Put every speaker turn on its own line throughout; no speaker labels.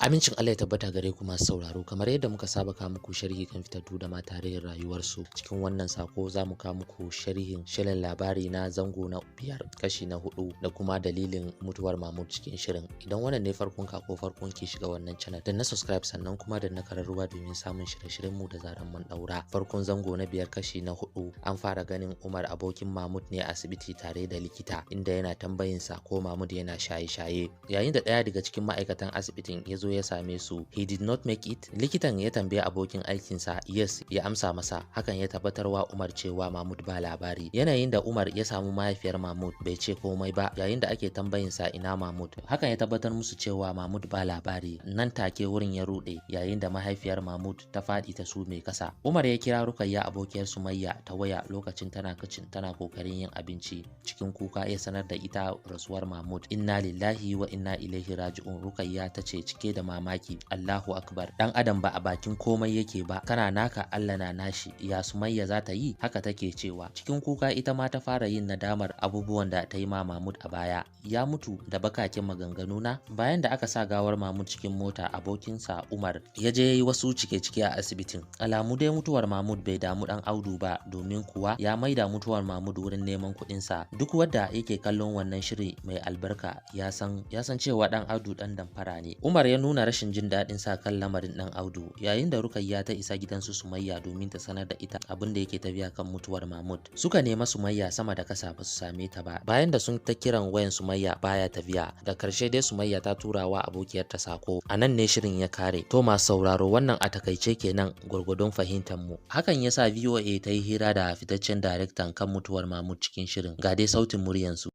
Amincin Allah ya tabbata gare ku masu sauraro, kamar yadda muka saba kawo muku sharhi kan fitattu da ma tarihin rayuwarsu. Cikin wannan sako za mu kawo muku sharhin shirin Labari Na zango na 5 kashi na 4 da kuma dalilin mutuwar Mahmud cikin shirin. Idan wannan ne farkon ka ko farkon ki shiga wannan channel, dan na subscribe sannan kuma da na kararruwa domin samun shirye-shiryen mu da zaran mun daura. Farkon zango na 5 kashi na 4, an fara ganin Umar abokin Mahmud ne a asibiti tare da likita, inda yana tambayinsa ko Mahmud yana shaye-shaye. Yayin da ɗaya daga cikin ma'aikatan asibitin ya zo ya same su, "He did not make it?" Likitan ya tambayi abokin aikinsa. "Yes," ya amsa masa. Hakan ya tabbatarwa Umar cewa Mahmud ba labari. Yanayin da Umar ya samu mahaifiyar Mahmud bai ce komai ba yayin da ake tambayinsa ina Mahmud. Hakan ya tabbatar musu cewa Mahmud ba labari. Nan take wurin ya rude yayin da mahaifiyar Mahmud ta faɗi ta sume kasa. Umar ya kira Rukayya abokiyar Sumayya ta waya lokacin tana kicin tana kokarin yin abinci. Cikin kuka ya sanar da ita rasuwar Mahmud. "Inna lillahi wa inna ilaihi raji'un," Rukayya ta ce cike da mamaki. "Allahu akbar, dan adam ba a bakin komai yake ba, kana naka Allah na nashi, ya Sumayya za ta yi?" Haka take cewa cikin kuka. Ita ma ta fara yin nadamar abubuwan da ta yi ma Mahmud a baya. Ya mutu da bakakin maganganu na. Bayan da aka sa gawar Mahmud cikin mota, abokinsa Umar ya je ya yi wasu cike-cike a asibitin. Alamu dai mutuwar Mahmud bai damu dan Audu ba, domin kuwa ya maida mutuwar Mahmud wurin neman kuɗinsa. Duk wanda yake kallon wannan shiri mai albarka ya san cewa dan Audu dan damfara ne. Umar ya nuna rashin jin daɗin sa kan lamarin dan Audu yayin da Rukayya ta isa gidansu Sumayya domin ta sanar da ita abin da yake tafiya kan mutuwar Mahmud. Suka nema Sumayya sama da kasa ba su same ta ba. Bayan da sun ta kiran wayan Sumayya baya tafiya. Da karshe dai Sumayya ta tura wa abokiyar ta sako. A nan ne shirin ya kare. To masu sauraro, wannan a takaice kenan gwargwadon fahimtar mu. Hakan yasa VOA ta yi hira da fitaccen daraktan kan mutuwar Mahmud cikin shirin. Ga dai sautin muryansu.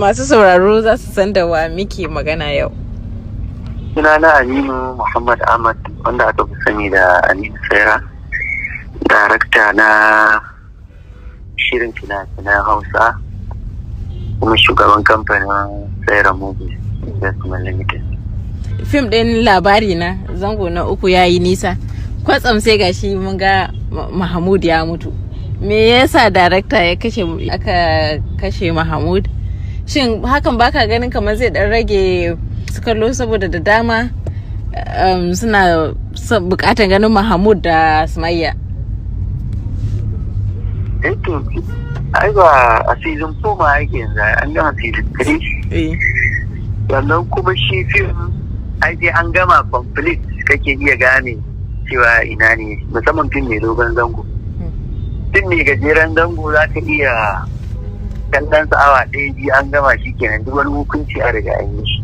Masu sauraro za su san da wa muke magana yau.
Sunana Aminu Muhammad Ahmad, wanda aka fi sani da Aminu Saira, darakta na shirin fina-finan Hausa kuma shugaban kamfanin Saira Movies Investment Limited.
Fim ɗin Labari Na zango na 3 ya yi nisa. Kwatsam sai gashi mun ga Mahmud ya mutu. Me yasa darakta ya kashe aka kashe Mahmud? Shin hakan baka ganin kamar zai dan rage su kallo, saboda da dama suna bukatan ganin Mahmud da Sumayya?
To, ai ba a season 4 ma yake yanzu, an gama season 3. Sannan kuma shi fim ai sai an gama complete kake iya gane cewa ina ne, musamman fim mai dogon zango. Fim mai gajeren zango za ka iya kallon sa awa 1, 2 an gama shi kenan, duk wani hukunci a riga an yi shi.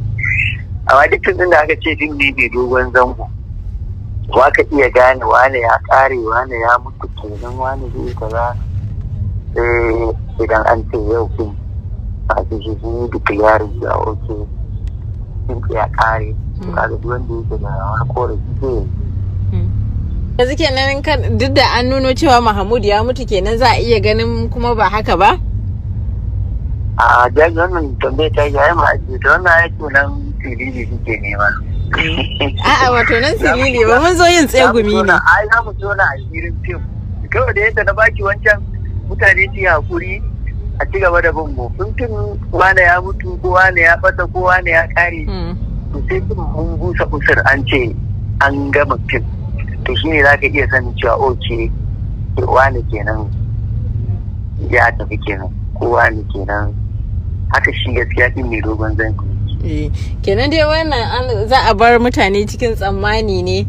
Amma duk fim da aka ce fim ne mai dogon zango, wa ka iya gane wane ya kare, wane ya mutu kenan, wane zai kaza, sai idan an ce yau fim a ce shi sun yi declaring ya oke fim ya kare, kaga duk wanda yake da wani korafi zai yi.
Yanzu kenan duk da an nuno cewa Mahmud ya mutu kenan, za a iya ganin kuma ba haka ba?
A jaji, wannan tambayar ta yi ma aji ta wannan aiki nan silili suke nema.
A'a, wato nan silili ba, mun zo yin tsegumi ne.
Ai za mu tona asirin fim. Kawai da yadda na baki wancan, mutane su yi hakuri a ci gaba da bin mu. Fim wane ya mutu ko wane ya bata ko wane ya kare. To sai fim mun busa usur an ce an gama fim. To shine za ka iya sanin cewa oke wane kenan ya tafi kenan ko wane kenan. Haka shi gaskiya din mai dogon zango.
Kenan dai wannan za a bar mutane cikin tsammani ne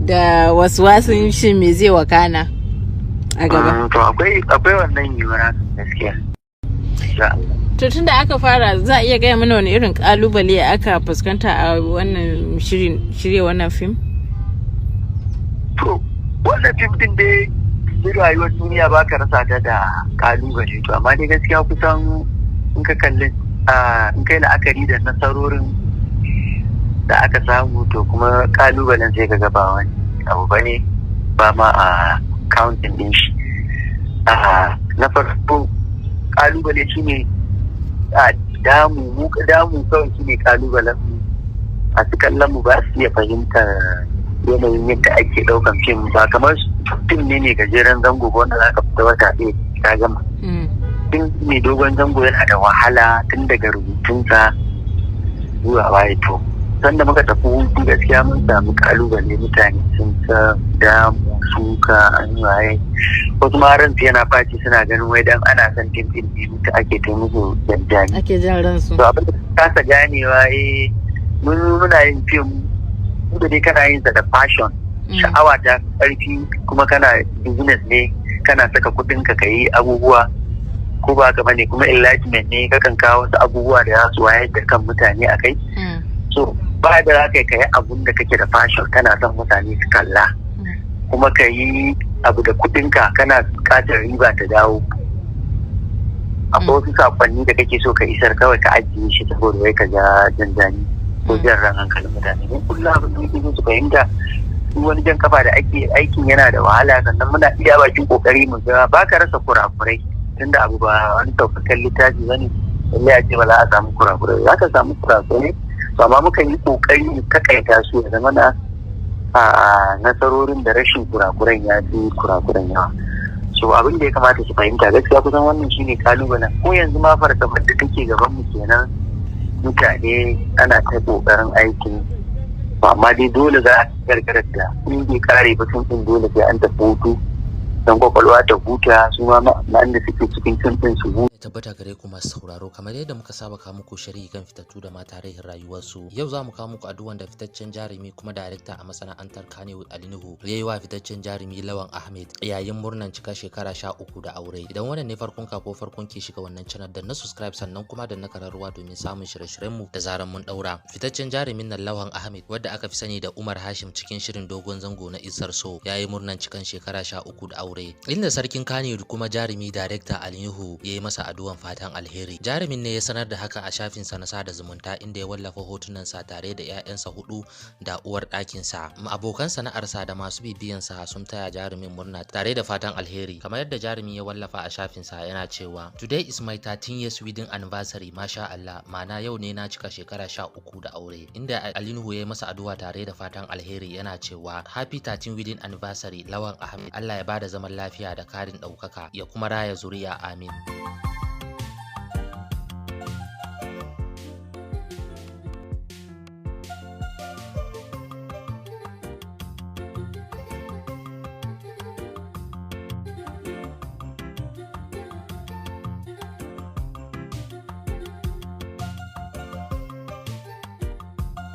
da wasu wasun shi me zai wakana a gaba.
To akwai wannan yiwuwar gaskiya.
To tun da aka fara, za a iya gaya mana wani irin kalubale aka fuskanta a wannan shirya wannan fim?
To wannan fim din dai rayuwar duniya ba ka rasa ta da kalubale, to amma dai gaskiya kusan in ka kalli in kai la'akari da nasarorin da aka samu, to kuma kalubalen sai ka ba wani abu bane ba ma a counting din shi. Na farko kalubale shine a damu mu damu kawai shine kalubalen mu. Masu kallon mu ba su iya fahimtar yanayin yadda ake daukan fim ba, kamar fim ne gajeren zango ba wanda za ka fita wata ɗaya ka gama. Fim mai dogon zango yana da wahala tun daga rubutunsa zuwa waye. To sanda muka tafi hutu gaskiya mun samu kalubale, mutane sun ta damu suka an waye, wasu ma ransu yana faci, suna ganin wai dan ana son fim din ne mutu ake ta musu janjani,
ake jan ransu.
To abin da kasa ganewa, mun muna yin fim da dai kana yin sa da passion, sha'awa ta karfi, kuma kana business ne, kana saka kuɗin ka yi abubuwa, ko ba ka bane? Kuma enlightenment ne, kakan kawo wasu abubuwa da za su wayar da kan mutane a kai. So ba da za ka yi abun da kake da passion, kana son mutane su kalla, kuma ka yi abu da kuɗinka, kana buƙatar riba ta dawo, akwai wasu sakonni da kake so ka isar, kawai ka ajiye shi saboda wai ka ja janjani ko jan ran hankalin mutane ne. Kullum abin da muke so su fahimta, duk wani jan kafa da ake, aikin yana da wahala, sannan muna iya bakin kokari mu ga ba ka rasa kurakurai, tunda abu ba wani saukakken littafi bane lallai a ce ba za a samu kurakurai. Za ka samu kurakurai, to amma mukan yi kokari mu takaita su, ya zama na a nasarorin da rashin kurakuran ya fi kurakuran yawa. So abin da ya kamata su fahimta gaskiya, kusan wannan shine kalubalen. Ko yanzu ma fargabar da take gaban mu kenan, mutane ana ta kokarin aikin, amma dai dole za a gargarar da in bai kare ba sun din, dole sai an tafi hutu don kwakwalwa ta huta, su ma da suke cikin fim din su huta.
Tabbata gare ku masu sauraro, kamar yadda muka saba kawo muku sharhi kan fitattu da ma tarihin rayuwarsu, yau za mu kawo muku addu'an da fitaccen jarumi kuma darekta a masana'antar Kannywood Ali Nuhu ya yi wa fitaccen jarumi Lawan Ahmed yayin murnan cika shekara 13 da aure. Idan wannan ne farkon ka ko farkon ke shiga wannan channel, da na subscribe, sannan kuma da na kararruwa domin samun shirye-shiryen mu da zaran mun daura. Fitaccen jarumin nan Lawan Ahmed, wadda aka fi sani da Umar Hashim cikin shirin dogon zango na Isar So, ya yi murnan cikan shekara 13 da aure, inda sarkin Kannywood kuma jarumi darekta Ali Nuhu ya yi masa addu'an fatan alheri. Jarumin ne ya sanar da haka a shafinsa na sada zumunta, inda ya wallafa hotunansa tare da 'ya'yansa hudu da uwar ɗakinsa. Abokan sana'arsa da masu bibiyansa sun taya jarumin murna tare da fatan alheri. Kamar yadda jarumin ya wallafa a shafinsa, yana cewa, "Today is my 13 years wedding anniversary, masha Allah," ma'ana yau ne na cika shekara 13 da aure. Inda Ali Nuhu ya yi masa addu'a tare da fatan alheri, yana cewa, "Happy 13 wedding anniversary Lawan Ahmed, Allah ya bada zaman lafiya da karin ɗaukaka ya kuma raya zuriya, amin."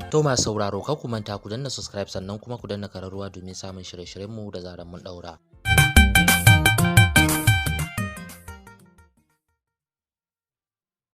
To masu sauraro, kar ku manta ku danna subscribe, sannan kuma ku danna kararruwa domin samun shirye-shiryenmu da zaran mun daura.